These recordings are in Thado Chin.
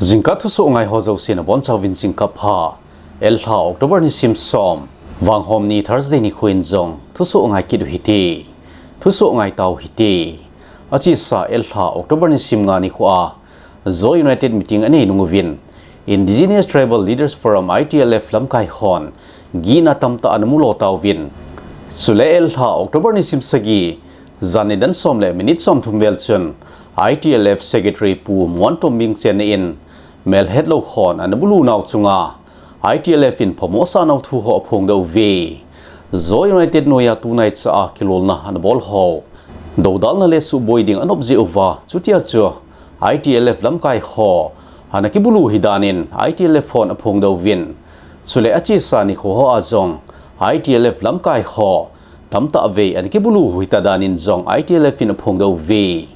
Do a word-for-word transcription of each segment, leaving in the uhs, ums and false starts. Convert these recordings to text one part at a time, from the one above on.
Jingkah thusoh ngai ho jouse nabonchauvin jingkah pha. Elha October nisim som, Vanghom ni Thursday nikho in jong thusoh ngai kit u hite. Thusoh ngai tau hite. Achesa Elha October nisim nga nikho a Zo United meeting anei nung uvin, Indigenous Tribal Leaders Forum, I T L F, lamkai hon gihna tamtah ana mulo tauvin. Chule Elha October nisim sagi, jan nidan som le minute somthum vel chun, I T L F Secretary Pu Muantombing chenna in, melhetlou hon ana bulu nau chunga I T L F in phamo asah nau thu ho aphongdoh uve. Zo United noiya tunaicha a kilolna ana bol ho dodalna le suboi ding anop jeh uva, chutia chu I T L F lamkai ho ana kibulu hidan in I T L F hon aphongdoh uvin. Chule achesa nikho hoa jong I T L F lamkai ho tamtah vei ana kibulu hita dan in jong I T L F in aphongdoh uve.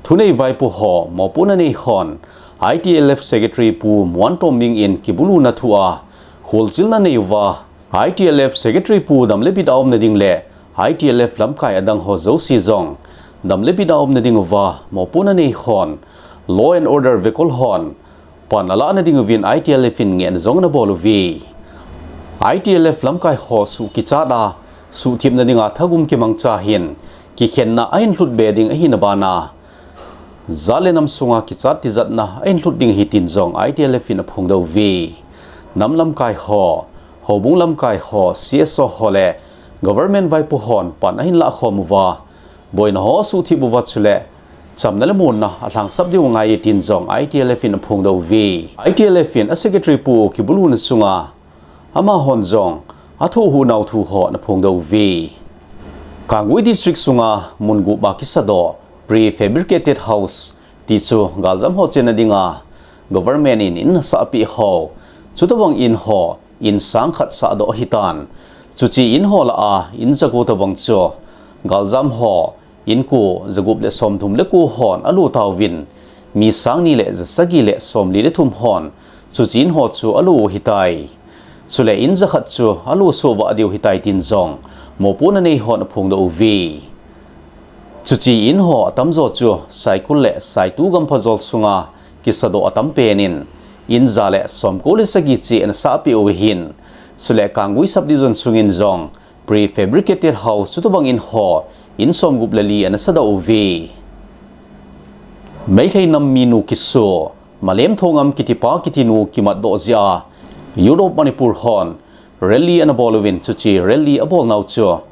Thunei vaipo ho mopohna nei hon I T L F Secretary Pu Muantombing in kibuluna thu a kholchilna nei uva, I T L F Secretary Pu dam le bit a umna ding le I T L F lamkai adang ho jouse jong dam le bit a umna ding uva mopohna nei hon, law and order vekol hon pan alahna ding uvin I T L F in ngehna jong ana bol uve. I T L F lamkai ho suh kichat a, suhthipna dinga thagum kimangcha hin, kikhenna ahin lhut be ding ahina bana, jat le nam sunga kichat tijatna ahin lhut ding ahi tin jong I T L F in aphongdoh uve. Nam lamkai ho, houbung lamkai ho, C S O ho le government vaipo hon pan ahin lahkhom uva, boina ho suhthip uva chule chamna le muonna alhangsap diu angai tin jong I T L F in aphongdoh uve. I T L F in a Secretary Pu kibuluna chunga amahon jong athoh huhnau thu ho ana phongdoh uve. Kanggui District sunga mun gup a kisadoh prefabricated house ti chu galjam ho chenna dinga government in in asahpeh ho, chutobang in ho in sang khat sahdoh ahitan. Chuche in ho lah a in jako tobang chu galjam ho in ko jagup le somthum le ko hon alo tauvin, mi sang ni le jasagi le somli le thum hon chuche in ho chu alo u ahitai. Chule in jakhat chu alo sohvah diu ahitai tin jong mopohna nei hon aphongdoh uve. Chuche in ho atamjo chu Saikul le Saitu Gampha jol sunga kisadoh atam pen in, in ja le somko le sagi che ana sahpeh u ahin. Chule Kanggui Subdivision sungin jong prefabricated house chutobang in ho in somgup le li ana sadoh uve. Meitei nam minu kisu Malemthongam kitipa kitinu kimatdoh jeh a Youth of Manipur hon rally ana bol uvin, chuche rally abolnau chu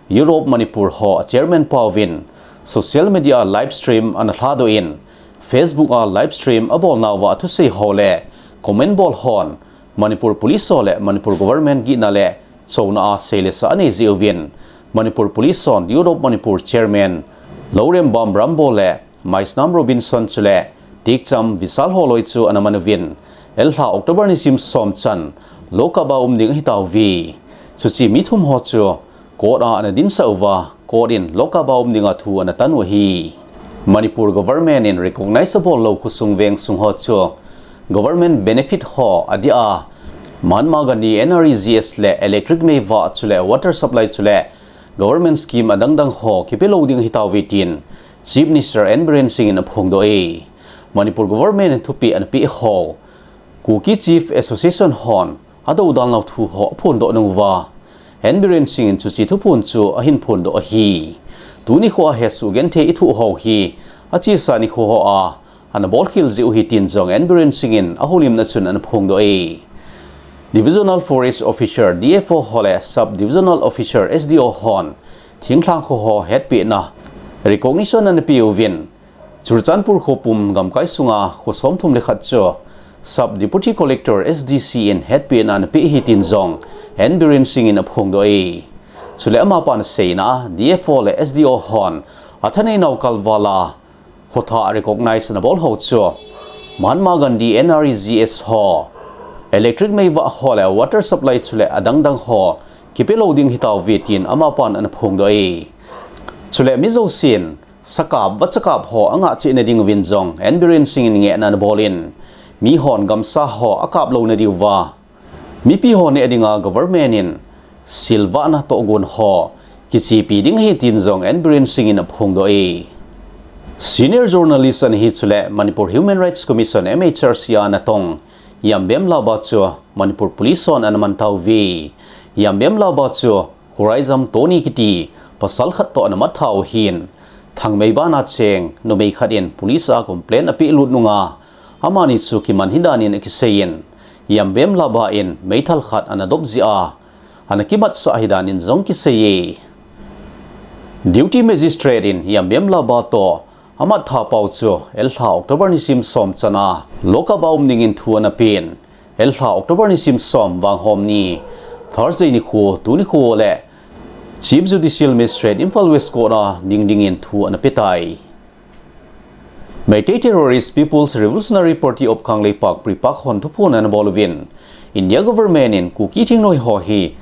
Youth of Manipur ho a chairman pauvin social media live stream ana lhadoh in, Facebook a live stream abolnauva athusei ho le comment bol hon Manipur Police ho le Manipur Government gihna le chouna a seilesa anei jeh uvin, Manipur Police hon Youth of Manipur Chairman Lourembam Rambol le Maisnam Robinson chule Tekcham Vishal holoi chu ana man uvin, Elha October nisim som chan lockup a um ding ahitauve. Chuche mi thum ho chu court a ana dinsah uva, court in lockup a um dinga thu ana tan u ahi. Manipur government in recognize abol lou khosung veng sung ho chu government benefit ho adeh a, Mahatma Gandhi N R E G S le electric meivah chule water supply chule government scheme adangdang ho kipe lou ding ahitauve tin Chief Minister N Biren Singh in aphongdoh e. Manipur government in thupeh ana peh ho Kuki Chief Association hon adodalnau thu ho aphondoh nung uva, N Biren Singh in chuche thuphon chu ahin phondoh ahi. Tuni khoa hesoh genthei ithoh ho hi achesa nikho hoa ana bolkhel jeh u ahi tin jong N Biren Singh in ahoulimna chun ana phongdoh e. Divisional Forest Officer, D F O ho le Sub Divisional Officer, S D O hon thinglhang kho ho hetpehna recognition ana peuvin, Churachandpur kho pum gamkai sunga kho somthum le khat chu Sub Deputy Collector, S D C in hetpehna ana peh ahi tin jong N Biren Singh in aphongdoh e. Chule amapan aseina a, D F O le S D O hon athaneinau kalval a khotha recognize ana bol ho chu Mahatma Gandhi N R E G S ho, electric meivah ho le water supply chule adangdang ho kipe lou ding ahitauve tin amapan ana phongdoh e. Chule mi jousen sakap vachakap ho angah cheh na ding uvin jong N Biren Singh in ngehna ana bol in, mihon gamsa ho akap louna diuva, mipi ho neh dinga government in silvahna tohgon ho kichepi ding ahi tin jong N Biren Singh in aphongdoh e. Senior journalist ana hi chule Manipur Human Rights Commission, M H R C a natong Yambem Laba chu Manipur Police hon ana man tauve. Yambem Laba chu Khuraijam Tony kiti pasal khat toh ana mat thau hin, Thangmei bana cheng numei khat in police a complaint apeh lut nunga, amani chu kiman hi danin akiseiyin, Yambem Laba in meithal khat ana dop jeh a ana kimatsah hi danin jong kiseiye. Duty Magistrate in Yambem Laba toh amat tha pau chu elha October nisim som chana lockup a um dingin thu ana pen. Elha October nisim som Vanghom ni Thursday nikho, tuni kho le Chief Judicial Magistrate Imphal West Court a ding dingin thu ana petai. Meitei Terrorist People's Revolutionary Party of Kangleipak, PREPAK hon thuphon ana bol uvin, India government in Kuki thingnoi ho hi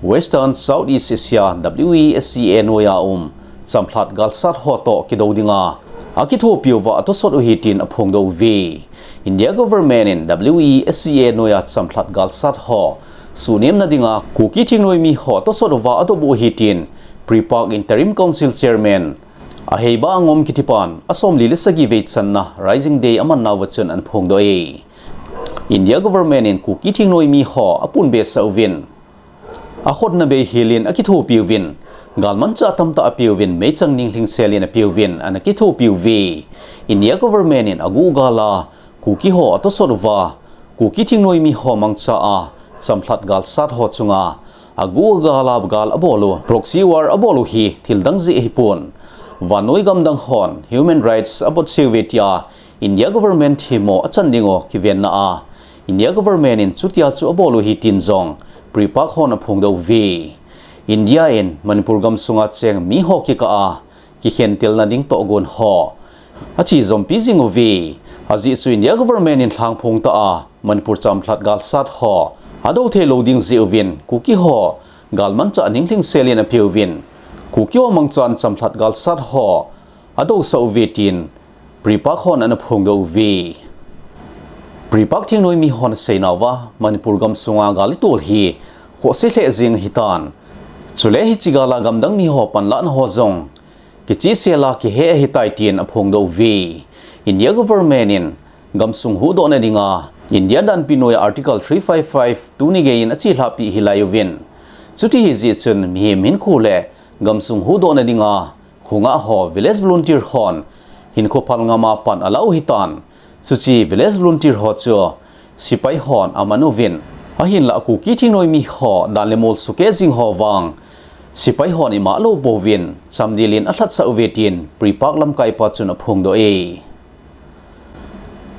Western Southeast Asia, W E S C A noi a um chamlhat galsat ho toh kidou dinga akithopi uva atosot u ahi tin aphongdoh uve. India government in W E S C A noi a chamlhat galsat ho suhnemna dinga Kuki thingnoi mi ho atosot uva adop u ahi tin PREPAK Interim Council Chairman Aheiba Angom kitipan asomli le sagi vei channa Rising Day amanna uva chun ana phongdoh e. India government in Kuki thingnoi mi ho apunbe sah uvin, akhotna bei hilin akithopi uvin, galmanchah tamtah apeuvin, meichang ninglhing selin apeuvin, ana kithopi uve. India government in agu gala Kuki ho atosot uva, Kuki thingnoi mi ho mangcha a chamlhat galsat ho chunga agu gala gal abol u, proxy war abol u hi thil dang jeh ahipon, vannoi gamdang hon human rights abotcheh uve tia India government themmo achan ding u kivenna a India government in chutia chu abol u ahi tin jong PREPAK hon aphongdoh uve. India in Manipur gamsunga cheng mi ho kikah a kikhentelna ding tohgon ho achejompi jing uve. Ajeh chu India government in lhangphong tah a Manipur chamlhat galsat ho adou thei lou ding jeh uvin Kuki ho galmanchah ninglhing selin apeuvin, Kuki ho mangchan chamlhat galsat ho adousah uve tin PREPAK hon ana phongdoh uve. PREPAK thingnoi mi hon aseinauva, Manipur gamsunga gal le tol hi khohse lheh jeng ahitan, chule hiche gala gamdang mi ho panlahna ho jong kichehsel a kihe ahitai tin aphongdoh uve. India government in gamsung huhdohna dinga India danpi noiya Article three five five tuni geiyin achelhahpi hilai uvin, chuti ahi jeh chun mihem hinkho le gamsung huhdohna dinga khongah ho village volunteer hon hinkho phal ngam a pan ala u ahitan, chuche village volunteer ho chu sepai hon aman uvin, ahinlah Kuki thingnoi mi ho dan le mol sukeh jing ho vang sepai hon ima alou pouvin chamdel in alhatsah uve tin PREPAK lamkaipa chun aphongdoh e.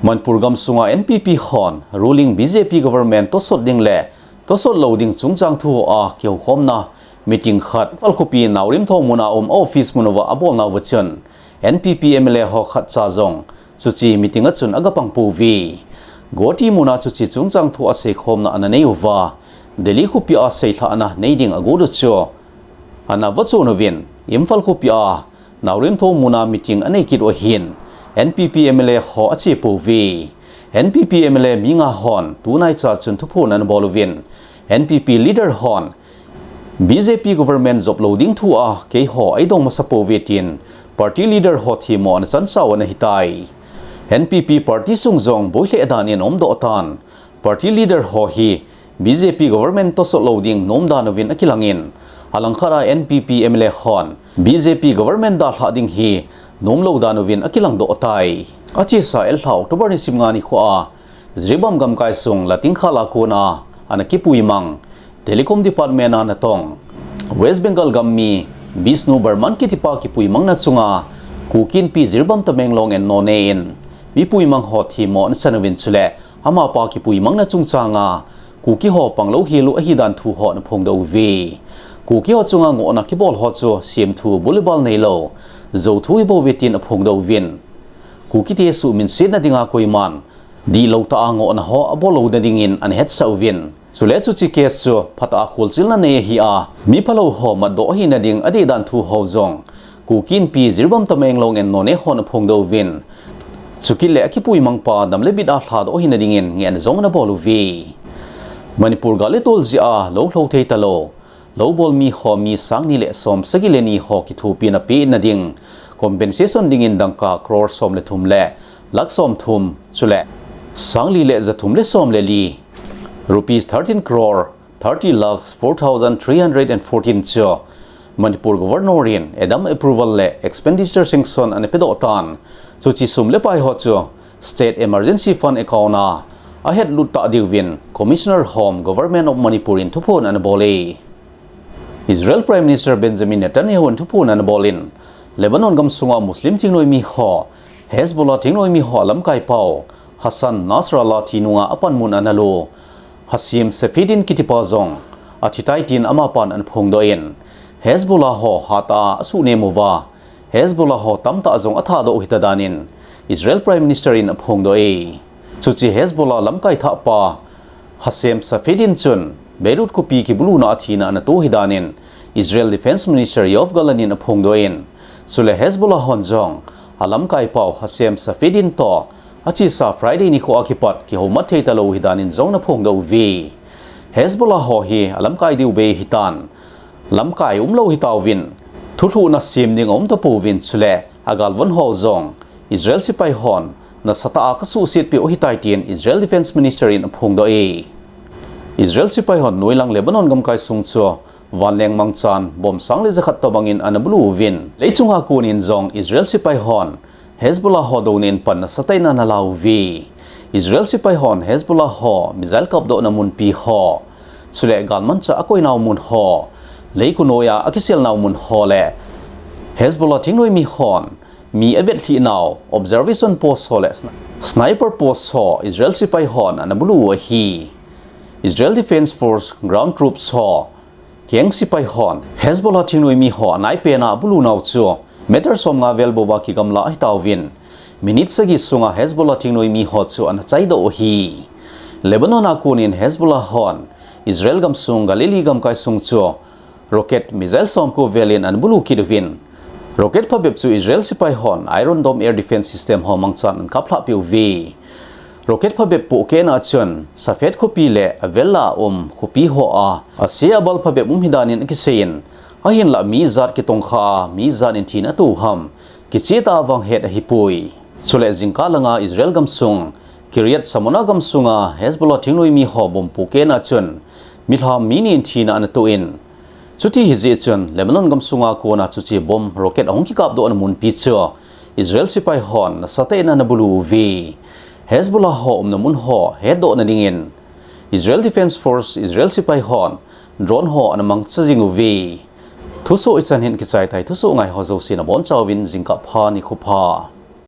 Manipur gamsunga N P P hon ruling B J P government tosot ding le tosot lou ding chungchang thu a kihoukhomna meeting khat Imphal khopi Naoremtho muna um office mun uva abolnauva chun N P P M L A ho khatcha jong chuche meeting a chun agapang pouve. Guwahati muna chuche chungchang thu a seikhomna ana nei uva, Delhi khopi a seilhahna nei ding agot u chu ana vachon uvin, Imphal khopi a Naoremtho muna meeting anei kit u ahin, N P P M L A ho ache pouve. N P P M L A mi nga hon tunaicha chun thuphon ana bol uvin, N P P leader hon B J P government jop lou ding thu a keiho eidong masa pouve tin party leader ho themmo ana chansau ana hitai. N P P party sung jong boilheh dan in aumdoh tan, party leader ho hi B J P government tosot lou ding nom dan uvin akilangin, alangkhat a N P P M L A hon B J P government dalhah ding hi nom lou dan uvin akilang doh tai. Achesa elha October nisim nga nikho a Jiribam gamkai sung Latingkhal a kona ana kipuimang Telecom Department a natong West Bengal gammi Bishnu Barman kitipa kipuimangna chunga Kuki Inpi Jiribam, Tamenglong and Noney in mipuimang ho themmo ana chan uvin chule amapa kipuimangna chungchanga Kuki ho panglou hel u ahidan thu ho ana phongdoh uve. Kuki ho chunga ngohna kibol ho chu semthu bulibal neilou, jouthu hibouve tin aphongdoh uvin, Kukite suhminsetna dinga koiman dihlou tah a ngohna ho abol louna dingin ana hetsah uvin, chule chuche case chu phatah a kholchilna nei ahi a, miphalou ho matdoh ahina ding adeidan thu ho jong Kuki Inpi Jiribam, Tamenglong and Noney hon aphongdoh uvin, chukit le akipuimangpa dam le bit a lhadoh ahina dingin ngehna jong ana bol uve. Manipur gal le tol jeh a lou lhou thei talou, loubol mi ho mi sang ni le som sagi le ni ho kithopina pena ding compensation dingin dangka crore som le thum le lakh som thum chule sang li le ja thum le som le li, rupees thirteen crore thirty lakhs four thousand three hundred and fourteen chu Manipur Governor in ADAM approval le expenditure sanction ana pedoh tan, chuche sum le pai ho chu State Emergency Fund account a ahetlut ta diuvin Commissioner Home Government of Manipur in thuphon ana bol e. Israel Prime Minister Benjamin Netanyahu in thuphon ana bol in, Lebanon gamsunga Muslim thingnoimi ho, Hezbollah thingnoimi ho lamkai pau Hassan Nasrallah thi nunga apanmun ana lo Hashem Safieddine kitipa jong athi tai tin amapan ana phongdoh in, Hezbollah ho hatah a asuhnem uva, Hezbollah ho tamtah jong athadoh u hita danin Israel Prime Minister in aphongdoh e. Chuche Hezbollah lamkai thahpa Hashem Safieddine chun Beirut khopi kibuluna a thina ana to hi danin Israel Defense Minister Yoav Gallant in aphongdoh in, chule Hezbollah hon jong alamkai pau Hashem Safieddine toh achesa Friday nikho a kipat kihoumat thei talou hi danin jong ana phongdoh uve. Hezbollah ho hi alamkai diu bei hitan, lamkai umlou hitauvin, thulhuhna sem ding aum tapouvin chule agalvon ho jong Israel sepai hon nasatah a kasuhset peh u hitai tin Israel Defense Minister in aphongdoh e. Israel sepai hon noilang Lebanon gamkai sung chu vanleng mangchan bomb sang le jakhat tobangin ana bulu uvin, leichunga konin jong Israel sepai hon Hezbollah ho douna in pan nasatah in ana lauve. Israel sepai hon Hezbollah ho missile kapdohna munpi ho, chule galmanchah akoinau mun ho, leiku noiya akiselnau mun ho le Hezbollah thingnoimi hon mi avetlhihnau observation post ho le sni-, sniper post ho Israel sepai hon ana bulu u ahi. Israel Defense Force ground troops ho keng sepai hon Hezbollah thingnoimi ho anai pena abulunau chu meter somnga vel bouva kigamla ahitauvin, minute sagi sunga Hezbollah thingnoimi ho chu ana chaidoh u ahi. Lebanon a konin Hezbollah hon Israel gamsung Galilee gamkai sung chu rocket missile somko velin ana bulu kit uvin, rocket phabep chu Israel sepai hon Iron Dome air defense system ho mangchan ana kaplhah peh uve. Rocket phabep pohkehna chun Safed khopi le avel a um khopi hoa ase abal phabep um hi danin akiseiyin, ahinlah mi ijat kitongkha a mi ijat in thina ato u ham kichehtah a vang het ahipoi. Chule jingkah langa Israel gamsung Kiryat Shmona gamsunga Hezbollah thingnoimi ho bomb pohkehna chun milham mi ni in thina ana toh in, chuti hijeh chun Lebanon gamsunga kona chuche bomb rocket ahung kikapdohna munpi chu Israel sepai hon nasatah in ana bulu uve. Hezbollah ho umna mun ho hetdohna dingin Israel Defense Force Israel sepai hon drone ho ana mangcha jing uve. Thusoh hichan hin kichai tai, thusoh ngai ho jousen abonchauvin jingkah pha, nikho pha.